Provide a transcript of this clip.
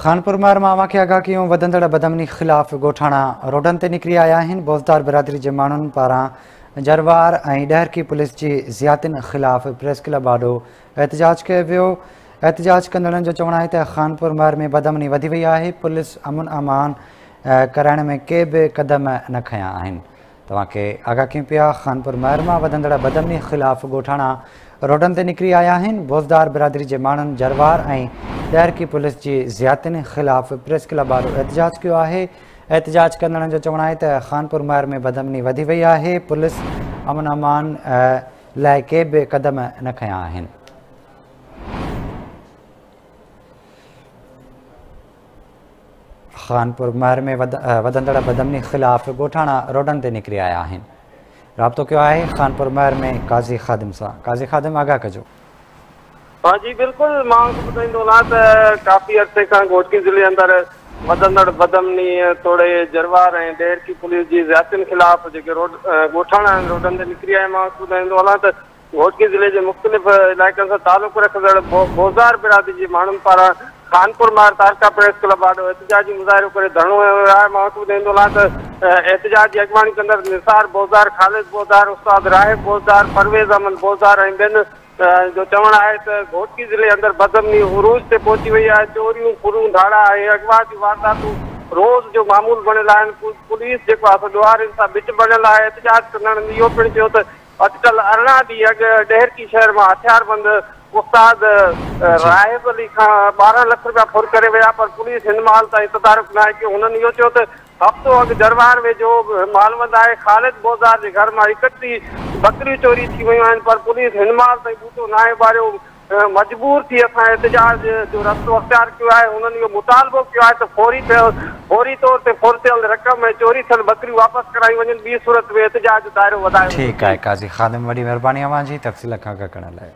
خانپور مهر مان اوهان کي آگاهه ڪيون وڌندڙ بدامني خلاف ڳوٺاڻا روڊن تي نڪري آيا آهن. بوزدار برادري جي ماڻهن پاران جروار ۽ ڏهرڪي پوليس جي زيادتين خلاف پريس ڪلب آڏو احتجاج ڪيو ويو. احتجاج ڪندڙن جو چوڻ آهي ته خانپور مهر ۾ بدامني وڌي وئي آهي، پوليس امن امان ڪرائڻ ۾ ڪي به قدم نه کنيا آهن. توهان کي آگاهه ڪيون پيا خانپور مهر مان وڌندڙ بدامني خلاف ڳوٺاڻا روڊن تي نڪري آيا آهن. بوزدار برادري جي ماڻهن جروار ۽ ڏهرڪي پوليس جي زيادتين خلاف پريس ڪلب آڏو احتجاج ڪيو آهي. احتجاج ڪندڙن جو چوڻ آهي ته خانپور مهر ۾ بدامني وڌي وئي آهي، پوليس امن امان لاء ڪي به قدم نه کنيا آهن. خانپور مهر ۾ وڌندڙ بدامني خلاف ڳوٺاڻا روڊن تي نڪري آيا آهن. رابطو ڪيو آهي خانپور مهر ۾ قاضي خادم سان. قاضي خادم آگاهه ڪجو. ها جي بلڪل مان ٻڌائيندو هلان ته ڪافي عرصي کان گهوٽڪي ضلعي اندر وڌندڙ بدامني توڙي جروار ۽ ڏهرڪي پوليس جي زيادتين خلاف جيڪي روڊ ڳوٺاڻا آهن روڊن تي نڪري آيا. مان ٻڌائيندو هلان ته گهوٽڪي ضلعي جي مختلف علائقن سان تعلق رکندڙ بوزدار برادري جي ماڻهن پاران خانپور مهر تعلقه پريس ڪلب آڏو احتجاجي مظاهرو ڪري ڌرڻو هنيو ويو آهي. مان ٻڌائيندو هلان ته احتجاج جي اڳواڻي ڪندڙ نثار بوزدار، خالد بوزدار، استاد راهب بوزدار، پرويز احمد بوزدار ۽ ٻين جو چوڻ آهي ته گهوٽڪي ضلعي اندر بدامني عروج تي پهچي وئي آهي، چوريون، ڦرون، ڌاڙا ۽ اغوا جون وارداتون روز جو معمول بڻيل آهن، پوليس جيڪو آهي سو ڏوهارين سان ٻٽ بڻيل آهي. احتجاج ڪندڙن اهو پڻ چيو ته اٽڪل 18 ڏينهن اڳ ڏهرڪي شهر مان هٿياربند استاد راهب علي کان 12 لک رپيا ڦر ڪري ويا پر پوليس هن مهل تائين تدارڪ ناهي ڪيو. هنن اهو چيو ته هفتو اڳ جروار ويجهو مالوند آهي خالد بوزدار جي گهر مان 31 ٻڪريون چوري ٿي ويون آهن پر پوليس هن مهل تائين ٻوٽو ناهي ٻاريو. مجبور ٿي اسان احتجاج جو رستو اختيار ڪيو آهي. هنن اهو مطالبو ڪيو آهي ته فوري فوري طور تي ڦر ٿيل رقم ۽ چوري ٿيل ٻڪريون واپس ڪرايون وڃن، ٻي صورت ۾ احتجاج جو دائرو وڌايو ويندو. ٺيڪ آهي قاضي خادم وڏي مهرباني اوهان جي تفصيل کان آگاهه ڪرڻ لاء.